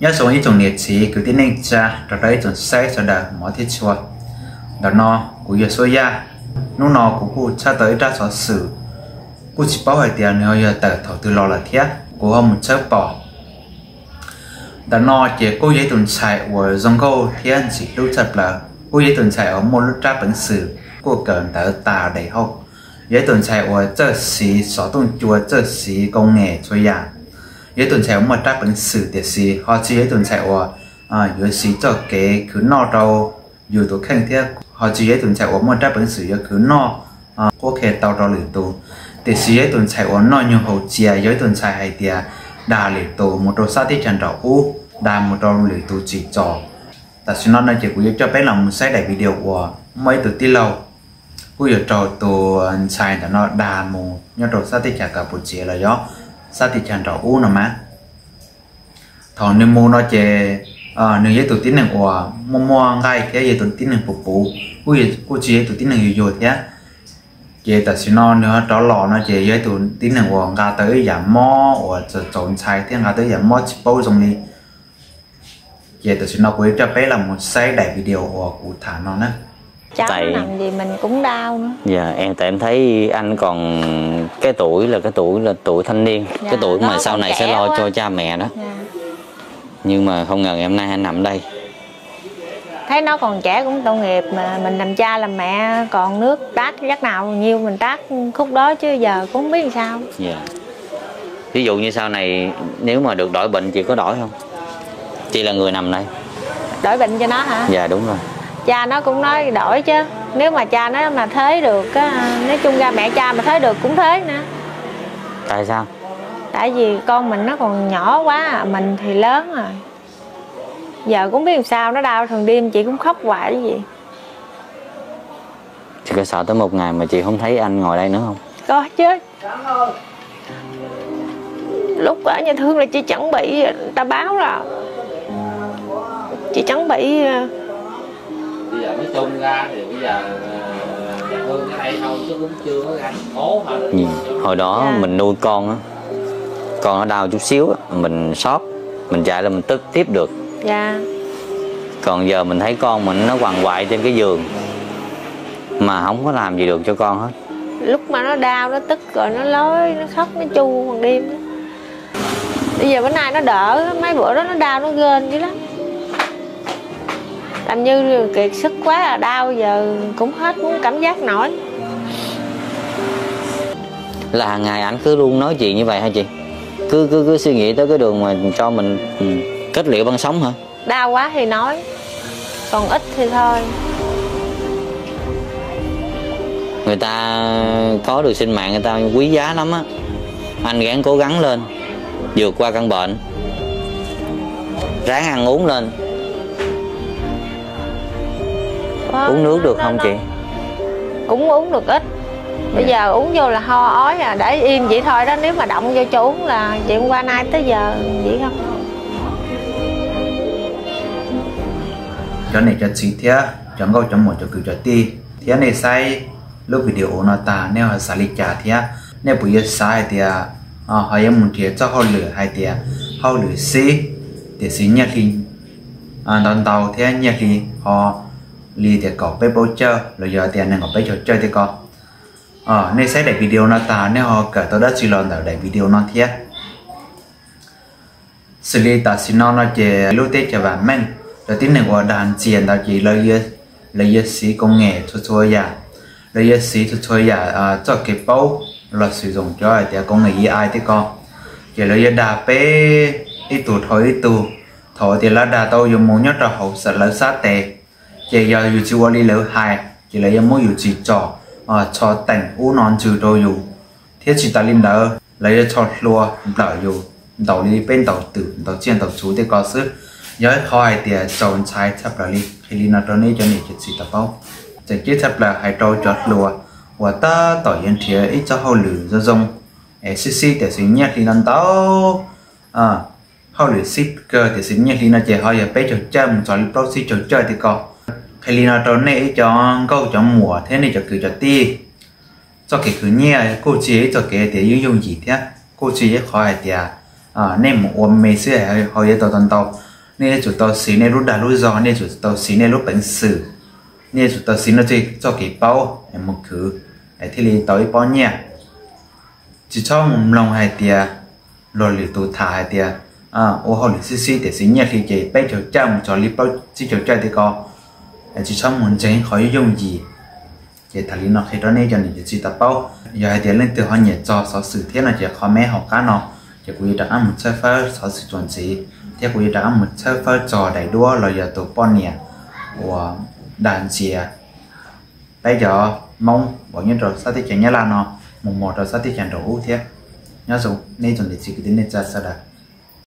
Nyob zoo ib tsoom niam txiv kwv tij neej tsa, rau rau ib tsoom saib sawv daws mov thiab tshua. Ntawm no kuv yog Suab Yaj. Hnub no kuv kuj tshawb tau ib rab xov xwm, kuj tsis paub hais tias nws ho yog tawm thaum twg los lawm thiab, kuv ho mus tshawb pom. Ntawm no ces kuj yog ib tus ntxhais uas zoo nkauj thiab ntxim hlub tshaj plaws, kuj yog ib tus ntxhais uas muaj lub rab peev xwm, kuj kawm ntawv tas daim hauj, yog ib tus ntxhais uas txawj siv xov tooj cua, txawj siv koos nyem txhua yam. Yog ib tus ntxhais uas muaj rab peev xwm, tiam sis ho tsis yog ib tus ntxhais uas yuav siv txoj kev khwv noj rau yus tus kheej thiab ho tsis yog ib tus ntxhais uas muaj rab peev xwm yuav khwv noj qhuab qhia tau rau lwm tus. Tiam sis yog ib tus ntxhais uas noj nyuag haus cia, yog ib tus ntxhais hais tias dag lwm tus mus rau sab teb chaws nraum ub, dag mus rau lwm tus tsim txom. Tam sim no no ces kuv yuav coj peb los mus saib daim video uas muaj ib tug tij laug kuj yuav raug tus ntxhais ntawm no dag mus nyob rau sab teb chaws Kaputsias los yog sab teb chaws nraum ub no mas. Thaum nws mus no ces nws yog ib tus tib neeg uas muaj muaj nqaij thiab yog ib tus tib neeg puv puv, kuj tsis yog ib tus tib neeg yuag yuag thiab. Ces tam sim no nws ho rov los no ces yog ib tus tib neeg uas nqa tau ib yam mob uas txaus ntshai thiab nqa tau ib yam mob tsis paub zoo li. Ces tam sim no kuv yuav coj peb los mus saib daim video uas kuv tham no na. Tại, tại em thấy anh còn cái tuổi là cái tuổi là tuổi thanh niên, cái tuổi mà sau này sẽ lo cho cha mẹ đó. Nhưng mà không ngờ ngày hôm nay anh nằm đây. Thấy nó còn trẻ cũng tội nghiệp mà mình làm cha làm mẹ còn nước tát giấc nào nhiêu mình tát khúc đó chứ giờ cũng không biết làm sao. Dạ. Ví dụ như sau này nếu mà được đổi bệnh chị có đổi không? Chị là người nằm đây. Đổi bệnh cho nó hả? Dạ đúng rồi. Cha nó cũng nói đổi chứ. Nếu mà cha nó mà thế được á, nói chung ra mẹ cha mà thế được cũng thế nữa. Tại sao? Tại vì con mình nó còn nhỏ quá à, mình thì lớn rồi. Giờ cũng biết làm sao, nó đau thường đêm chị cũng khóc hoài chứ gì. Chị có sợ tới một ngày mà chị không thấy anh ngồi đây nữa không? Có chứ. Lúc ở nhà thương là chị chuẩn bị, ta báo là chị chuẩn bị. Bây giờ nói chung ra thì bây giờ nhà thương ở đây thôi chứ cũng chưa có ra thành phố hả? Nhìn, hồi đó mình nuôi con á, con nó đau chút xíu á, mình sót, mình chạy là mình tức tiếp được. Dạ. Còn giờ mình thấy con mình nó quằn quại trên cái giường mà không có làm gì được cho con hết. Lúc mà nó đau, nó tức rồi nó lối, nó khóc, nó chu bằng đêm á. Bây giờ bữa nay nó đỡ, mấy bữa đó nó đau, nó gên dữ lắm. Làm như kiệt sức quá, đau giờ cũng hết muốn cảm giác nổi. Là hàng ngày ảnh cứ luôn nói chuyện như vậy hả chị? Cứ, cứ, cứ suy nghĩ tới cái đường mà cho mình, ừ, kết liễu băng sống hả? Đau quá thì nói, còn ít thì thôi. Người ta có được sinh mạng người ta quý giá lắm á. Anh ráng cố gắng lên, vượt qua căn bệnh. Ráng ăn uống lên. Uống nước được không chị? Cũng uống được ít. Bây giờ uống vô là ho ói à, để im vậy thôi đó, nếu mà động vô cho uống là chuyện qua nay tới giờ vậy không. Cov niam cov txiv thiab cov nkauj cov muam cov kwv cov tij thiab nej saib lub video no tag nej ho xav li cas thiab nej puas yuav xav hais tias ho yuav mus nrhiav txoj hauj lwm hais tias hauj lwm xib, tiam sis nyiaj hli ntau ntau thiab nyiaj hli ho li tias kaum peb plaub cawj los yog tias nees nkaum peb caug cawj tej ko. Nej saib daim video no tag nej ho kawm tau dab tsi los ntawm daim video no thiab? Xws li tam sim no no ces lub teb chaws vam meej, cov tib neeg uas dag ntxias ntawd ces lawv yuav siv koos nyem txhua txhua yam, lawv yuav siv txhua txhua yam txoj kev paub los xws zoom cov hais tias koos nyem i ai tej ko, ces lawv yuav dag peb ib tug dhau ib tug. Thaum tias lawv dag tau yus mus nyob rau hauv lawv sab tes, ces yog yus tsis ua li lawv hais ces lawv yuav muab yus tsis tsom, txhos teem ub no ntsws rau yus, thiab tsis tas li ntawd lawv yuav txhos hlua nplawm yus ntaus li peb ntaus twm ntaus tsiaj ntaus txhu tej ko xwb. Yog ib qhov hais tias txaus ntshai tshaj plaws li. Qhia li no rau nej cov niam cov txiv tau paub. Tseem ceeb tshaj plaws hais rau cov hluas uas tab tom yuav nrhiav ib txoj hauj lwm zoo zoo es sib sib tiam sis nyiaj hli no ntau, hauj lwm sib kawg tiam sis nyiaj hli no ces ho yog peb caug cawj mus txog li plaub tsib caug cawj tej ko. Qhia li no rau nej ib co nkauj cov muam thiab nej cov kwv cov tij. Txoj kev khwv nyiaj kuj tsis yog ib txoj kev tias yooj yooj yim thiab kuj tsis yog ib qhov hais tias nej mus ua me xwb ho yuav tau tau ntau. Nej yuav tsum tau siv nej lub dag lub zog, nej yuav tsum tau siv nej lub peev xwm, nej yuav tsum tau siv nej txoj kev paub es mus khwv, es thiaj li tau ib pob nyiaj. Tsis txhob mus mloog hais tias luag lwm tus tham hais tias ua hauj lwm xib xib tiam sis nyiaj hli ces peb caug caij mus txog li plaub tsib caug caij tej ko. Tsis txhob mus ntseeg qhov yooj yim. Ces thaum li no qhia rau nej cov niam cov txiv tau paub. Yog hais tias leej twg ho nyiam txog xov xwm thiab no ces qhov meb hauv qab no, ces kuv yuav rov qab mus tshawb fawb xov xwm txuas ntxiv thiab kuv yuav rov qab mus tshawb fawb txog daim duab los yog tus poj niam uas dag ntxias peb cov Hmoob uas nyob rau sab teb chaws Nyab Laj no mus mus rau sab teb chaws nraum ub thiab. Nyob zoo nej txhua niam txiv kwv tij neej tsa sawv daws.